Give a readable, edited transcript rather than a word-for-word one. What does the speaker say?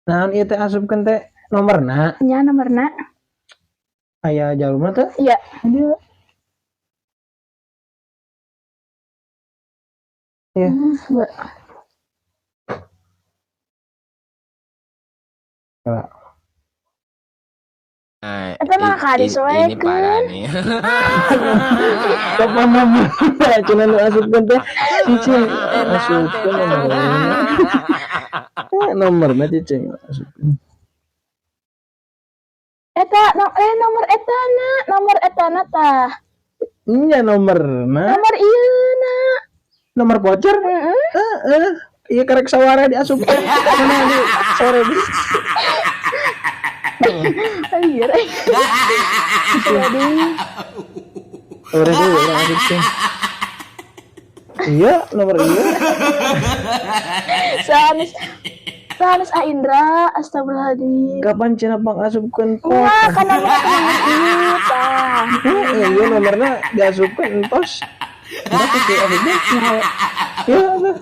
Naon ieu teh, asupkeun teh nomorna? Nya, nomorna. Aya jalurna teh? Iya. Dia. Iya. Mbak. Coba. Nah, Eta mah ini parah disoekeun. Nih. Kapan nomor cenah nu asupkeun teh? Cicing asupkeun nomorna. Eh, nomorna cicing asupkeun. Eta no, eh, nomor etana, nomor etana tah. Nya, nomorna. Nomor ieu na. Nomor voucher? Heeh. Heeh. Iya, karek sawara diasupkeun. Mana di sore di. Anjir. Jadi Sore dulu urang asupkeun. Iya, nomor iya. Sanes sanes, ah, Indra, astagfirullahaladzim. Kapan cenah pang asupkeun Wah, pot? Kan nomor nomor ieu tah. Heeh, iya, nomorna diasupkeun entos. Entos sih asupkeun. Ya, tuh.